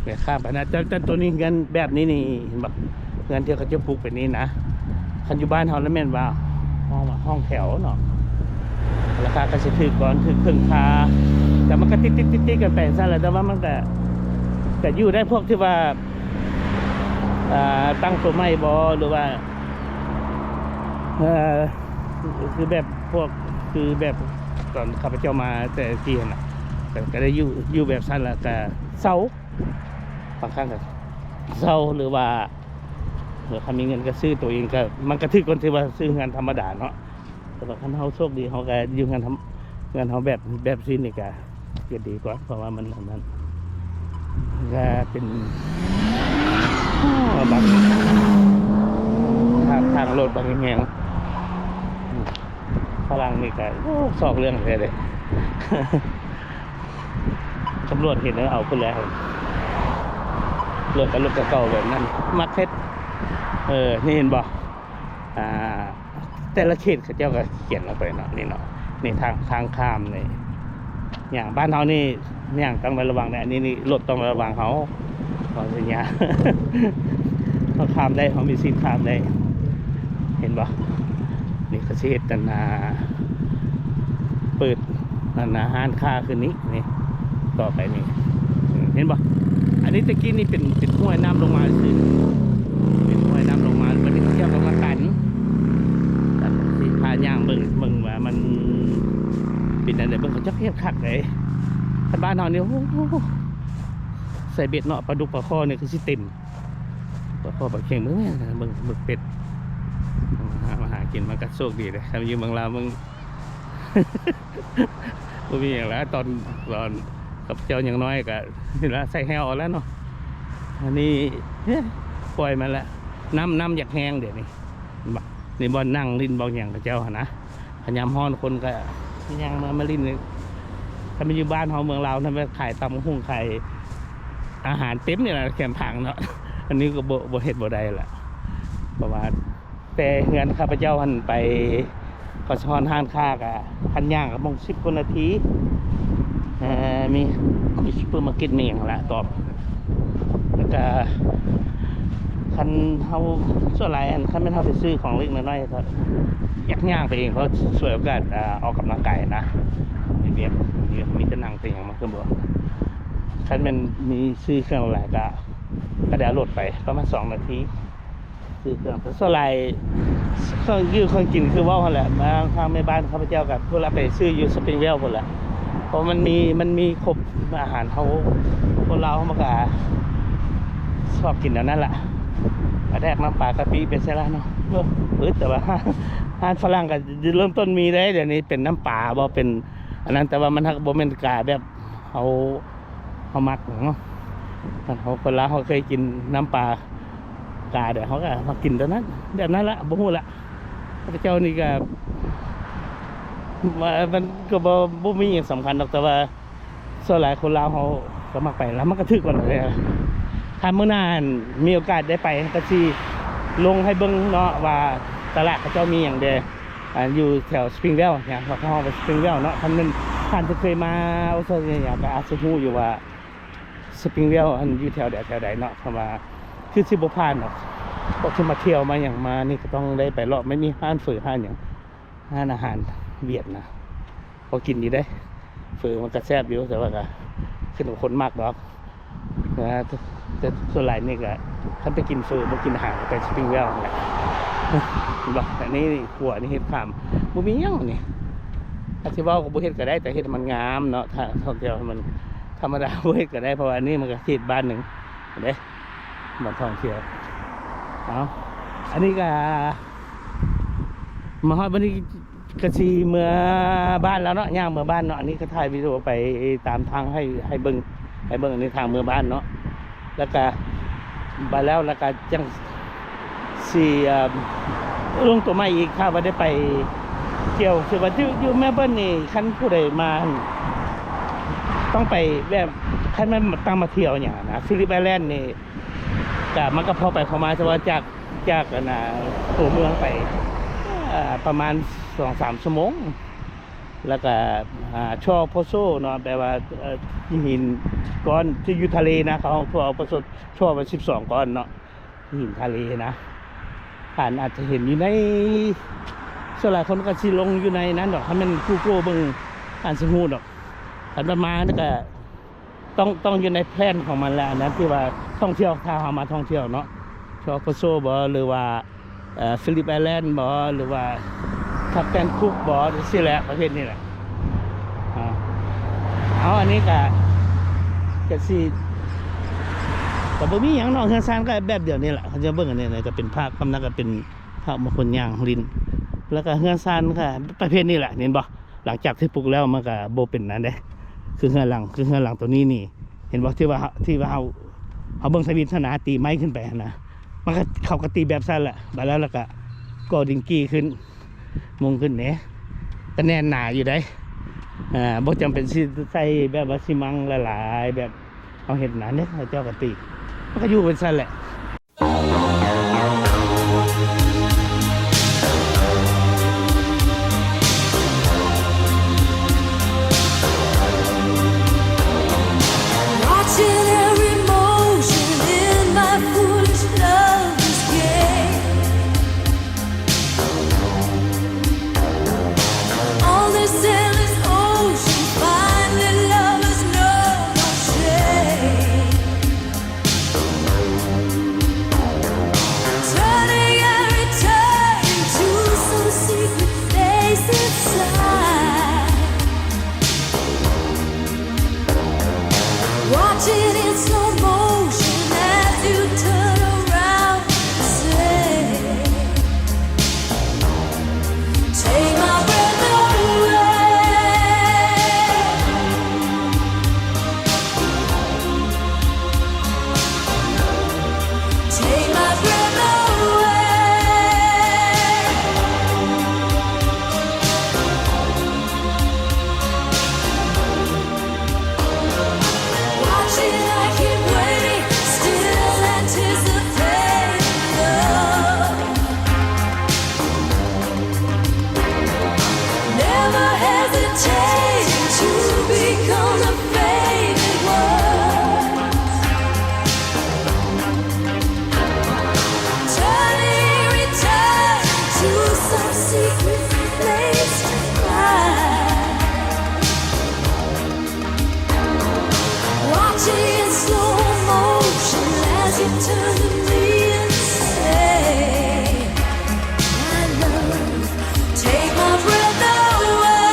ແມ່ນຂ້າມໄປນະ ແຕ່ ແຕ່ຕົວນີ້ເຮືອນແບບນີ້ນີ້ ເຫັນບໍ່ ເຮືອນທີ່ເຂົາເຈົ້າປຸກໄປນີ້ນະ ຄັນຢູ່ບ້ານເຮົາລະແມ່ນວ່າ ຫ້ອງວ່າຫ້ອງແຖວເນາະ ລາຄາກໍຊິຖືກກ່ອນ ຖືກເຄິ່ງຄ່າ ແຕ່ມັນກໍຕິດໆໆກັນໄປຊັ້ນແຫຼະ. ແຕ່ວ່າມັນກໍ ກໍຢູ່ໄດ້ພວກທີ່ວ່າ ອ່າ ຕັ້ງຕົວໃໝ່ບໍ່ ຫຼືວ່າ ເອີ ຄືແບບພວກ ຄືແບບ ຕອນຂ້າພະເຈົ້າມາແຕ່ກີ້ຫັ້ນນະ ກໍ ກໍໄດ້ຢູ່ ຢູ່ແບບຊັ້ນ ແລ້ວກໍເຊົ່າ ບາງຄັ້ງກໍເຊົ່າ ຫຼືວ່າ ຫຼືວ່າຄັນມີເງິນກໍຊື້ໂຕເອງ ກໍ ມັນກໍຖືກກວ່າທີ່ວ່າຊື້ເຮືອນທຳມະດາເນາະ. ແຕ່ວ່າຄັນເຮົາໂຊກດີ ເຮົາກໍຢູ່ເຮືອນທຳ ເຮືອນເຮົາແບບ ແບບຊີ້ນີ້ກໍ ກໍດີກວ່າ ເພາະວ່າມັນອັນນັ້ນ ກໍເປັນ ໂອ້ ບັກ ທາງ ທາງລົດບັກແຮງ. ຝຣັ່ງນີ້ກໍ ໂອ້ ຊອກເລື່ອງແທ້ເດ້. ຕຳຫຼວດເຫັນແລ້ວເອົາພຸ້ນແຫຼະ ລົດກໍລົດເກົ່າໆແບບນັ້ນ ມັກເຮັດ. ເອີ ນີ້ເຫັນບໍ່? ອ່າ ແຕ່ລະເຂດເຂົາເຈົ້າກໍຂຽນລົງໄປເນາະ ນີ້ເນາະ ນີ້ທາງ ທາງຂ້າມນີ້ ຍ່າງ ບ້ານເຮົານີ້ຍ່າງຕ້ອງໄປລະວັງເດ້ ອັນນີ້ນີ້ລົດຕ້ອງໄປລະວັງເຮົາ ເຮົາຊິຍ່າງ ເຮົາຂ້າມໄດ້ ເຮົາມີສິດຂ້າມໄດ້ ເຫັນບໍ່? ນີ້ເຂົາຊິເຮັດອັນ ອ່າ ເປີດ ອັນນະ ຮ້ານຄ້າຄືນນີ້ ນີ້ ຕໍ່ໄປນີ້ ເຫັນບໍ່? ອັນນີ້ແຕ່ກີ້ນີ້ເປັນ ເປັນຫ້ວຍນ້ຳລົງມາຊື່ ເປັນຫ້ວຍນ້ຳລົງມາ ບັດນີ້ເຂົາເຈົ້າກໍມາຕັນ ຕັນ ຊິພາຍ່າງເບິ່ງ ເບິ່ງວ່າມັນເປັນອັນໃດ. ເບິ່ງ ເຂົາເຈົ້າເຮັດຄັກເດ້ ຄັນບ້ານເຮົານີ້ ໂອ້ ໃສ່ເບັດເນາະ ປາດຸກປາຄໍ່ນີ້ຄືຊິເຕັມ ປາຄໍ່ປາເຄັງ ເບິ່ງ ເບິ່ງ ເບິ່ງເປັດ ມາຫາ ມາຫາກິນ ມັນກໍໂຊກດີເດ້ ຄັນຢູ່ເມືອງລາວ ເມືອງ ບໍ່ມີຫຍັງແລ້ວ ຕອນ ຕອນຂ້າພະເຈົ້າຍັງນ້ອຍກໍນີ້ລະ ໃສ່ແຮ້ວເອົາແລ້ວເນາະ. ອັນນີ້ ເອີ ປ່ອຍມັນລະ ນ້ຳ ນ້ຳຢາກແຮງດຽວນີ້ ເຫັນບໍ່? ນີ້ບ່ອນນັ່ງຫຼິ້ນບ່ອນຫຍັງເຂົາເຈົ້າຫັ້ນນະ ຄັນຍາມຮ້ອນຄົນກໍຍ່າງມາ ມາຫຼິ້ນນີ້. ຄັນແມ່ນຢູ່ບ້ານເຮົາເມືອງລາວນັ້ນ ໄປຂາຍຕຳບັກຫຸ່ງ ຂາຍອາຫານເຕັມນີ້ລະ ແຄມທາງເນາະ. ອັນນີ້ກໍບໍ່ ບໍ່ເຮັດບໍ່ໄດ້ລະ ເພາະວ່າ ແຕ່ເຮືອນຂ້າພະເຈົ້າຫັ້ນໄປ ກໍສະຮອດຮ້ານຄ້າກະ ຄັນຍ່າງກະປະມານສິບກວ່ານາທີ ເອີ ມີ ມີຊຸບເປີມາເກັດ ມີຫຍັງຫັ້ນລະ ຕອບ ແລ້ວກະ ຄັນເຮົາ ສ່ວນຫຼາຍຫັ້ນ ຄັນແມ່ນເຮົາໄປຊື້ຂອງເລັກໆນ້ອຍໆ ກໍຢາກຍ່າງໄປເອງ ເພາະສວຍໂອກາດ ອາ ອອກກຳລັງກາຍນະ ເຮັດວຽກ ມີແຕ່ນັ່ງແຕ່ຫຍັງ ມັນຄືບໍ່ ຄັນແມ່ນມີຊື້ເຄື່ອງຫຼາຍ ກໍ ກໍໄດ້ເອົາລົດໄປປະມານສອງນາທີ. ຊື້ເຄື່ອງ ສ່ວນຫຼາຍເຄື່ອງຢູ່ເຄື່ອງກິນ ຄືເວົ້າຫັ້ນແຫຼະ ມາທາງແມ່ບ້ານຂ້າພະເຈົ້າກໍຜູ້ລະໄປຊື້ຢູ່ Springvale ພຸ້ນແຫຼະ ເພາະມັນມີ ມັນມີຄົບອາຫານເຮົາ ຄົນລາວເຮົາມັນກໍຊອບກິນແນວນັ້ນລະ ປາແດກ ນ້ຳປາ ກະປິ ເປັນຈັ່ງຊັ້ນເນາະ. ເອີ ແຕ່ວ່າຮ້ານຝຣັ່ງກໍເລີ່ມຕົ້ນມີເດ້ ດຽວນີ້ເປັນນ້ຳປາບໍ່ ເປັນອັນນັ້ນ ແຕ່ວ່າມັນຫາກບໍ່ແມ່ນກາແບບ ເຮົາ ເຮົາມັກເນາະ ເຮົາຄົນລາວເຮົາເຄີຍກິນນ້ຳປາກາແລ້ວ ເຮົາກໍມາກິນຕົວນັ້ນ ແບບນັ້ນລະ ບໍ່ຮູ້ລະ ເຂົາເຈົ້ານີ້ກໍ ມັນກໍບໍ່ ບໍ່ມີຫຍັງສຳຄັນດອກ ແຕ່ວ່າສ່ວນຫຼາຍຄົນລາວເຮົາກໍມັກໄປ ແລ້ວມັນກໍຖືກກວ່ານັ້ນແຫຼະ. ຖ້າມື້ໜ້າມີໂອກາດໄດ້ໄປ ກໍຊິລົງໃຫ້ເບິ່ງເນາະວ່າຕະຫຼາດເຂົາເຈົ້າມີຫຍັງແດ່. ອ່າ ຢູ່ແຖວ Springvale ຫຍັງ ເຂົາເອີ້ນວ່າ Springvale ເນາະ ຄັນແມ່ນທ່ານທີ່ເຄີຍມາອົດສະຕຣາເລຍ ກໍອາດຊິຮູ້ຢູ່ວ່າ Springvale ອັນຢູ່ແຖວໃດແຖວໃດເນາະ ເພາະວ່າຄືຊິບໍ່ຜ່ານດອກ ພວກທີ່ມາທ່ຽວມາຫຍັງມານີ້ ກໍຕ້ອງໄດ້ໄປເລາະ ມັນມີຮ້ານເຝີຮ້ານຫຍັງ ຮ້ານອາຫານຫວຽດນະ ພໍກິນຢູ່ເດ້ ເຝີມັນກໍແຊບຢູ່ ແຕ່ວ່າກໍຂຶ້ນກັບຄົນມັກດອກ. ແຕ່ ແຕ່ສ່ວນຫຼາຍນີ້ກໍ ຄັນໄປກິນເຝີບໍ່ກິນອາຫານ ກໍໄປ Springvale ຫັ້ນແຫຼະ ເຫັນບໍ່? ອັນນີ້ຂົວນີ້ເຮັດຂາມ ບໍ່ມີຫຍັງນີ້ ຖ້າຊິເວົ້າກໍບໍ່ເຮັດກໍໄດ້ ແຕ່ເຮັດໃຫ້ມັນງາມເນາະ ຖ້າທ່ອງທ່ຽວໃຫ້ມັນທຳມະດາ ບໍ່ເຮັດກໍໄດ້ ເພາະວ່າອັນນີ້ມັນກໍເຂດບ້ານໜຶ່ງເດ້ ບ່ອນທ່ອງທ່ຽວ. ເອົາ ອັນນີ້ກໍ ມາຮອດບັດນີ້ ກະຊິເມືອບ້ານແລ້ວເນາະ ຍ່າງເມືອບ້ານເນາະ. ອັນນີ້ກໍຖ່າຍວິດີໂອໄປຕາມທາງໃຫ້ ໃຫ້ເບິ່ງ ໃຫ້ເບິ່ງໃນທາງເມືອບ້ານເນາະ. ແລ້ວກະ ບາດແລ້ວ ແລ້ວກະຈັ່ງຊິ ເອີ່ ລົງຕົວໃໝ່ອີກ ຖ້າວ່າໄດ້ໄປທ່ຽວ. ຄືວ່າຢູ່ ຢູ່ເມລເບີນນີ້ ຄັນຜູ້ໃດມາ ຕ້ອງໄປແບບ ຄັນແມ່ນຕັ້ງມາທ່ຽວຫຍັງຫັ້ນນະ Phillip Island ນີ້ ກະ ມັນກະພໍໄປພໍມາ ແຕ່ວ່າຈາກ ຈາກອັນນ່າ ຕົວເມືອງໄປ ເອີ່ ປະມານສອງສາມຊົ່ວໂມງ. ແລ້ວກະ ອ່າ Chao Poso ເນາະ ແປວ່າ ເອີ່ ຫີນກ້ອນທີ່ຢູ່ທະເລນະ ເຂົາເອີ້ນ Chao Poso ເປັນສິບສອງກ້ອນເນາະ ຫີນທະເລນະ. ທ່ານອາດຈະເຫັນຢູ່ໃນ ສ່ວນຫຼາຍຄົນກະຊິລົງຢູ່ໃນນັ້ນດອກ ຄັນແມ່ນ Google ເບິ່ງ ທ່ານຊິຮູ້ດອກ. ຄັນວ່າມາແລ້ວກະ ຕ້ອງ ຕ້ອງຢູ່ໃນແພນຂອງມັນແຫຼະ ອັນນັ້ນທີ່ວ່າທ່ອງທ່ຽວ ຖ້າເຮົາມາທ່ອງທ່ຽວເນາະ Chao Poso ບໍ ຫຼືວ່າ ເອີ່ Phillip Island ບໍ ຫຼືວ່າ Captain Cook ບໍ ຈັ່ງຊີ້ແຫຼະ ປະເພດນີ້ແຫຼະ. ເອົາ ອັນນີ້ກະ ກະຊິ ກະບໍ່ມີຫຍັງເນາະ ເຮືອນຊານກະແບບດຽວນີ້ລະ ເຂົາຈະເບິ່ງອັນນີ້ນະ ກະເປັນພາກ ຄຳນັ້ນກະເປັນພາກບາງຄົນຍ່າງຫຼິ້ນ ແລ້ວກະເຮືອນຊານກະປະເພດນີ້ແຫຼະ ເຫັນບໍ່? ຫຼັງຈາກທີ່ປຸກແລ້ວມັນກະບໍ່ເປັນນັ້ນເດ້ ຄືເຮືອນຫຼັງ ຄືເຮືອນຫຼັງໂຕນີ້ນີ້ ເຫັນບໍ່? ທີ່ວ່າ ທີ່ວ່າເຮົາ ເຮົາເບິ່ງທະວິດຫັ້ນນະ ຕີໄມ້ຂຶ້ນໄປຫັ້ນນະ ມັນກະ ເຂົາກະຕີແບບຊັ້ນແຫຼະ ບາດແລ້ວ ແລ້ວກະກໍ່ດິນກີ້ຂຶ້ນ ມຸງຂຶ້ນເດ້ ກະແໜ້ນໜາຢູ່ເດ້ ອ່າ ບໍ່ຈຳເປັນຊິໃສ່ແບບວ່າຊິມັງຫຼາຍໆ ແບບເຮົາເຮັດນັ້ນເດ້ ເຂົາເຈົ້າກະຕີ ມັນກະຢູ່ເປັນຊັ້ນແຫຼະ. Watching every motion in my foolish lover's game. On this endless ocean, finding lovers know no shame. Turning every turn into some secret place inside. Watching in slow motion as you turn around and say, take my breath away. Take my breath away. Watching, I keep waiting, still anticipating love. Never hesitating to become the faded one. Turning, returning to some secret place to find. Watching in slow motion as you turn to me and say, my love, take my breath away.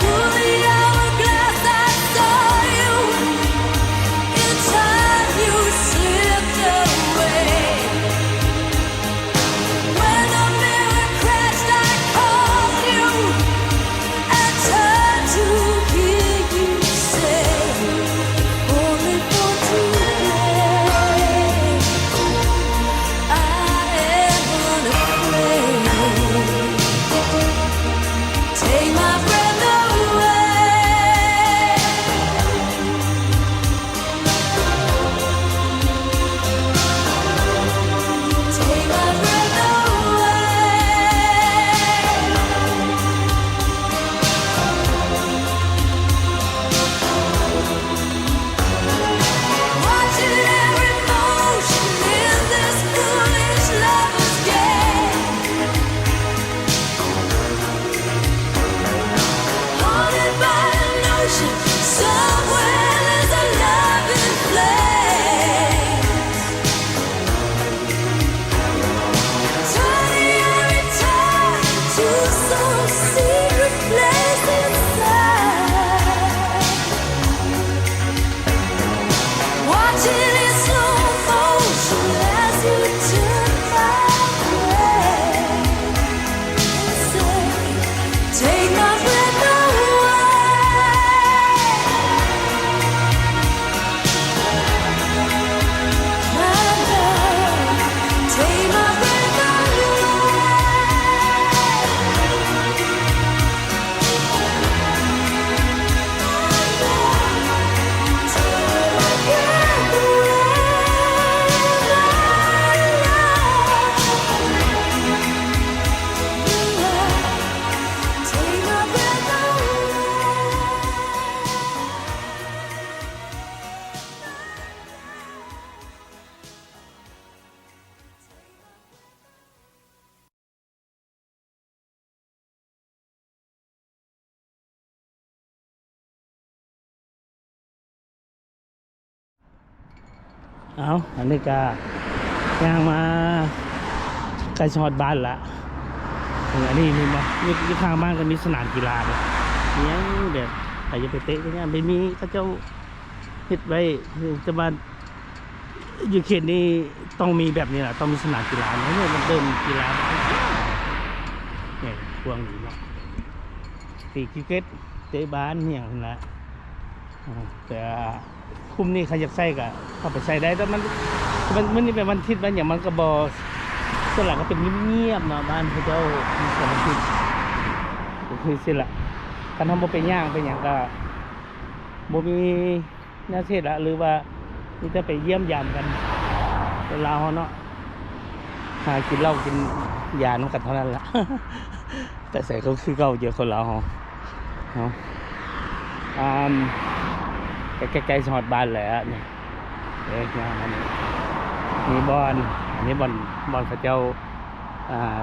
Through the hourglass I saw you, in time you slipped away. When the mirror crashed, I called you and turned to hear you say, only for today, I am unafraid. Take my breath away. Haunted by a notion, somewhere there's a love in flames. Turning every time to some secret place inside. Watching in slow motion as you turn my way and say, take my breath away. My love, take my breath away. Take my breath away. ເອົາ ອັນນີ້ກະ ຍ່າງມາໃກ້ຊິຮອດບ້ານລະ. ເອີ ອັນນີ້ມີບໍ່ ຢູ່ ຢູ່ຂ້າງບ້ານກໍມີສະໜາມກິລາເດ້ ມີຫຍັງແບບໃຜຢາກໄປເຕະໄປຫຍັງ ໄປມີ ເຂົາເຈົ້າເຮັດໄວ້ ແຕ່ວ່າຢູ່ເຂດນີ້ຕ້ອງມີແບບນີ້ລະ ຕ້ອງມີສະໜາມກິລາ ເອີ ມັນເດີ່ນກິລາ ນີ້ ກວ້າງດີເນາະ ຕີຄຣິກເກັດ ເຕະບານ ອີ່ຫຍັງຫັ້ນລະ ເອີ ແຕ່ ຄຸ້ມນີ້ ຄັນຢາກໃຊ້ກໍເຂົ້າໄປໃຊ້ໄດ້ ແຕ່ມັນ ມັນ ມື້ນີ້ເປັນວັນທິດ ວັນຫຍັງ ມັນກໍບໍ່ ສ່ວນຫຼາຍກໍເປັນງຽບໆເນາະ ບ້ານເຂົາເຈົ້າ ເປັນວັນທິດ ກໍຄືຊີ້ລະ ຄັນເຮົາບໍ່ໄປຍ່າງໄປຫຍັງກໍບໍ່ມີແນວເຮັດລະ ຫຼືວ່າມີແຕ່ໄປຢ້ຽມຢາມກັນ ຄົນລາວເຮົາເນາະ ຫາກິນເຫຼົ້າກິນຢານຳກັນເທົ່ານັ້ນລະ. ໄປໃສກໍຄືເກົ່າ ເຈີຄົນລາວເຮົາເນາະ ອາ ໃກ້ໆຊິຮອດບ້ານແລ້ວນີ້ ເອີ ຍ່າງມານີ້ ມີບ່ອນ ອັນນີ້ບ່ອນ ບ່ອນເຂົາເຈົ້າ ອາ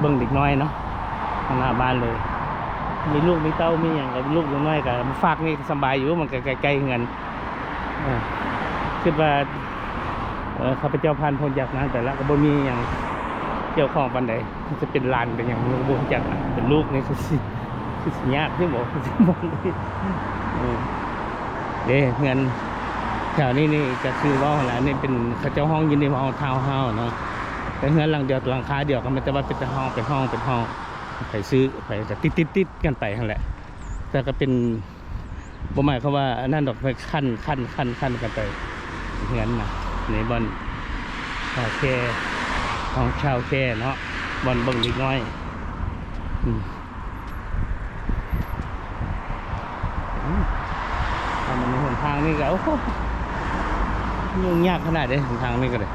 ເບິ່ງເດັກນ້ອຍເນາະ ຂ້າງໜ້າບ້ານເລີຍ ມີລູກມີເຕົ້າມີຫຍັງ ກໍລູກນ້ອຍກໍມາຝາກນີ້ສະບາຍຢູ່ ມັນກໍໃກ້ໆເຮືອນ ເອີ ຄິດວ່າ ເອີ ຂ້າພະເຈົ້າຜ່ານພົ້ນຈາກນັ້ນໄປລະ ກໍບໍ່ມີຫຍັງກ່ຽວຂ້ອງປານໃດ ຈະເປັນຫຼານເປັນຫຍັງ ກໍບໍ່ຮູ້ຈັກນະ ເປັນລູກນີ້ຄືຊິ ຄືຊິຍາກຢູ່ບໍ່ ຄືຊິບໍ່ ເອີ ເດ້ ເຮືອນແຖວນີ້ນີ້ກໍຄືເວົ້າຫັ້ນລະ ນີ້ເປັນ ເຂົາເຈົ້າຮ້ອງ Universal Townhouse ເນາະ ເປັນເຮືອນຫຼັງດຽວ ຫຼັງຄາດຽວກັນ ແຕ່ວ່າເປັນຫ້ອງ ເປັນຫ້ອງ ເປັນຫ້ອງ ໃຜຊື້ ໃຜກໍຕິດໆກັນໄປຫັ້ນແຫຼະ ແຕ່ກໍເປັນ ບໍ່ໝາຍຄວາມວ່າອັນນັ້ນດອກ ໄປຂັ້ນໆໆກັນໄປເຮືອນນະ ໃນບ່ອນຊາວແຄ ຫ້ອງຊາວແຄເນາະ ບ່ອນເບິ່ງເດັກນ້ອຍ ອືມ ອືມ ແລ້ວມັນຫົນທາງນີ້ກໍ ໂອ້ໂຫ ຫຍຸ້ງຍາກຂະໜາດເດ້ ຫົນທາງນີ້ກໍໄດ້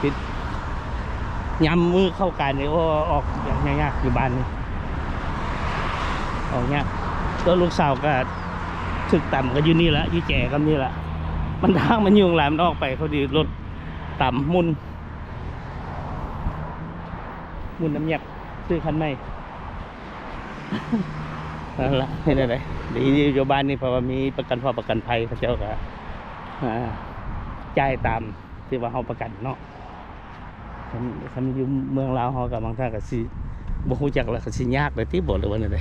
ປິດ ຍາມມື້ເຂົ້າການນີ້ ໂອ້ ອອກຍາກໆ ຢູ່ບ້ານນີ້ ອອກຍາກ ແລ້ວລູກສາວກໍຖືກຕຳ ກໍຢູ່ນີ້ລະ ຢູ່ແຈກັບນີ້ລະ ມັນທາງມັນຫຍຸ້ງຫຼາຍ ມັນອອກໄປພໍດີ ລົດຕຳໝຸ່ນ ໝຸ່ນນ້ຳຍັກ ຊື້ຄັນໃໝ່ ນັ້ນລະ ເຮັດແນວໃດ ດີຢູ່ ຢູ່ບ້ານນີ້ ເພາະວ່າມີປະກັນ ພວກປະກັນໄພ ເຂົາເຈົ້າກໍ ອ່າ ຈ່າຍຕາມ ທີ່ວ່າເຮົາປະກັນເນາະ ຄັນ ຄັນຢູ່ເມືອງລາວເຮົາກໍບາງທ່ານກໍຊິບໍ່ຮູ້ຈັກ ແລ້ວກໍຊິຍາກເລີຍຕິບໍ ຫຼືວ່າແນວໃດ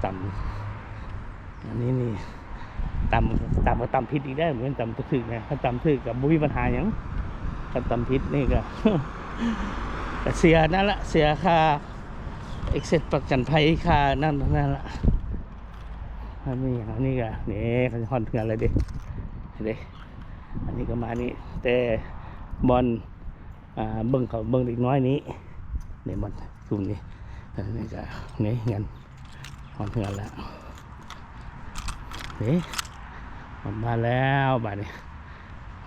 ຕຳ ອັນນີ້ນີ້ ຕຳ ຕຳກໍຕຳຜິດອີກໄດ້ ບໍ່ແມ່ນຕຳຖືກນະ ຄັນຕຳຖືກກໍບໍ່ມີບັນຫາຫຍັງ ຄັນຕຳຜິດນີ້ກໍ ກໍເສຍນັ້ນລະ ເສຍຄ່າ excess ປະກັນໄພ ຄ່ານັ້ນນັ້ນລະ ອັນນີ້ ອັນນີ້ກໍ ນີ້ ຮອດເຮືອນແລ້ວເດ້ ເດ້ ອັນນີ້ກໍມານີ້ ແຕ່ບ່ອນ ອ່າ ເບິ່ງເຂົາເບິ່ງເດັກນ້ອຍນີ້ ນີ້ມັນຊຸມນີ້ ອັນນີ້ກໍ ນີ້ເຮືອນ ຮອດເຮືອນແລ້ວ ນີ້ ຮອດບ້ານແລ້ວບາດນີ້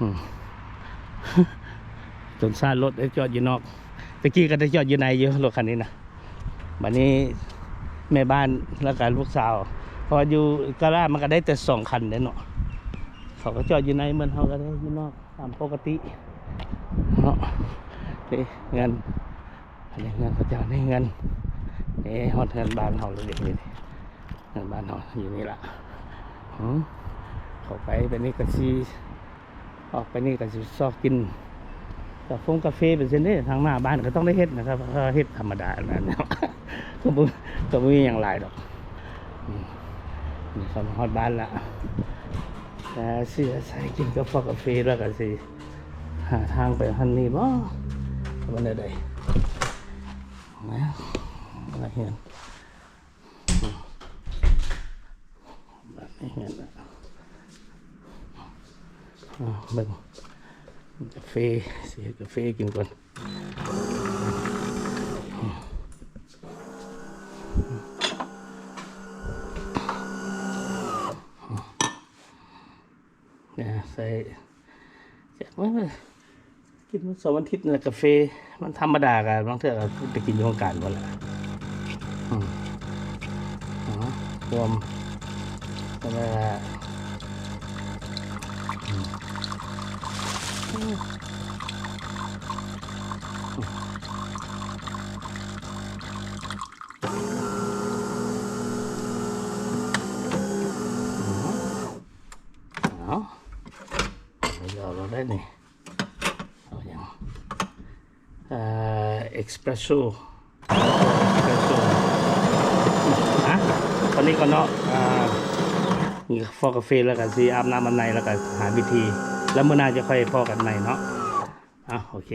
ອືມ ຈົນຊາດລົດໄດ້ຈອດຢູ່ນອກ ແຕ່ກີ້ກໍໄດ້ຈອດຢູ່ໃນຢູ່ ລົດຄັນນີ້ນະ ບາດນີ້ແມ່ບ້ານ ແລ້ວກໍລູກສາວ ເພາະວ່າຢູ່ກາລາດມັນກໍໄດ້ແຕ່ສອງຄັນເດ້ເນາະ ເຂົາກໍຈອດຢູ່ໃນ ເໝືອນເຮົາກໍໄດ້ຢູ່ນອກຕາມປົກກະຕິເນາະ ເດ້ ເຮືອນ ອັນນີ້ເຮືອນເຂົາເຈົ້າ ນີ້ເຮືອນ ເດ້ ຮອດເຮືອນບ້ານເຮົາແລ້ວເດ້ ເຮືອນບ້ານເຮົາຢູ່ນີ້ລະ ຫື ເຂົ້າໄປ ໄປນີ້ກໍຊິ ອອກໄປນີ້ກໍຊິຊອກກິນກາຟົງກາເຟໄປຊັ້ນເດ້ ທາງໜ້າບ້ານກໍຕ້ອງໄດ້ເຮັດນະຄັບ ເຮັດທຳມະດານັ້ນ ກໍບໍ່ ກໍບໍ່ມີຫຍັງຫຼາຍດອກ ອືມ ນີ້ເຂົ້າມາຮອດບ້ານລະ ແຕ່ຊິອາໄສກິນກາຟອງກາເຟ ແລ້ວກໍຊິຫາທາງໄປຫັ້ນນີ້ບໍ່ ວ່າແນວໃດ ນະ ເຮືອນ ບາດນີ້ແມ່ນລະ ອາ ເບິ່ງກາເຟ ຊິເຮັດກາເຟກິນກ່ອນ ອາ ໃສ່ ຈັກວ່າ ກິນມື້ເສົາວັນທິດນີ້ແຫຼະ ກາເຟມັນທຳມະດາ ກະບາງເທື່ອກະໄປກິນຢູ່ຫ້ອງການພຸ້ນແຫຼະ ອືມ ອາ ລວມ ແລ້ວກະ ອືມ ອືມ ເອົາ ເອົາແລ້ວໄດ້ນີ້. ເອົາຫຍັງ ເອີ ເອັກສເປຣສໂຊ ເອັກສເປຣສໂຊ ນະ ຕອນນີ້ກ່ອນເນາະ ອ່າ ກິນພໍ້ກາເຟແລ້ວກໍຊິອາບນ້ຳອາບໃນ ແລ້ວກໍຫາວິທີ ແລ້ວມື້ໜ້າຈະຄ່ອຍພໍ້ກັນໃໝ່ເນາະ. ອ່ະ ໂອເຄ